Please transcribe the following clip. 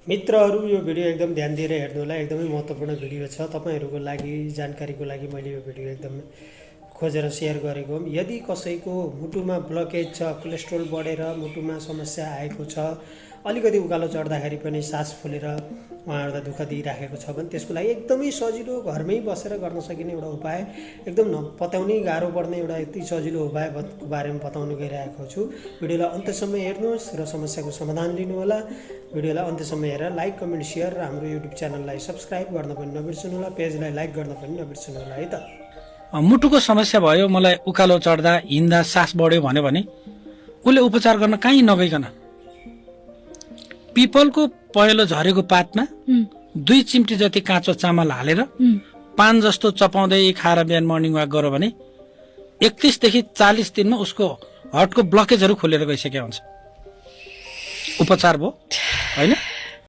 मित्रहरू यो भिडियो एकदम ध्यान दिएर हेर्नु होला। एकदमै महत्त्वपूर्ण भिडियो छ। तपाईँहरूको लागि जानकारीको लागि मैले यो भिडियो एकदम खोजेर सेयर गरेको हुँ। यदि कसैको मुटुमा ब्लकेज छ, कोलेस्ट्रोल बढेर मुटुमा समस्या आएको छ, अलिकति उकालो चढ्दाखेरि पनि सास फुलेर उहाँहरूलाई दुःख दिइराखेको छ भने त्यसको लागि एकदमै सजिलो घरमै बसेर गर्न सकिने एउटा उपाय, एकदम पत्याउनै गाह्रो पर्ने एउटा यति सजिलो उपायको बारेमा बताउन गइरहेको छु। भिडियोलाई अन्त्यसम्म हेर्नुहोस् र समस्याको समाधान लिनुहोला। भिडियोलाई अन्त्यसम्म हेरेर लाइक, कमेन्ट, सेयर र हाम्रो युट्युब च्यानललाई सब्सक्राइब गर्न पनि नबिर्सनु होला। पेजलाई लाइक गर्न पनि नबिर्सनु होला है त। मुटुको समस्या भयो, मलाई उकालो चढ्दा हिँड्दा सास बढ्यो भन्यो भने उसले उपचार गर्न कहीँ नगइकन पिपलको पहेँलो झरेको पातमा 2 चिम्टी जति काँचो चामल हालेर पान जस्तो चपाउँदै खाएर बिहान मर्निङ वाक गर्यो भने 31 देखि 40 दिनमा उसको हार्टको ब्लकेजहरू खोलेर गइसकेको हुन्छ। उपचार भयो हैन।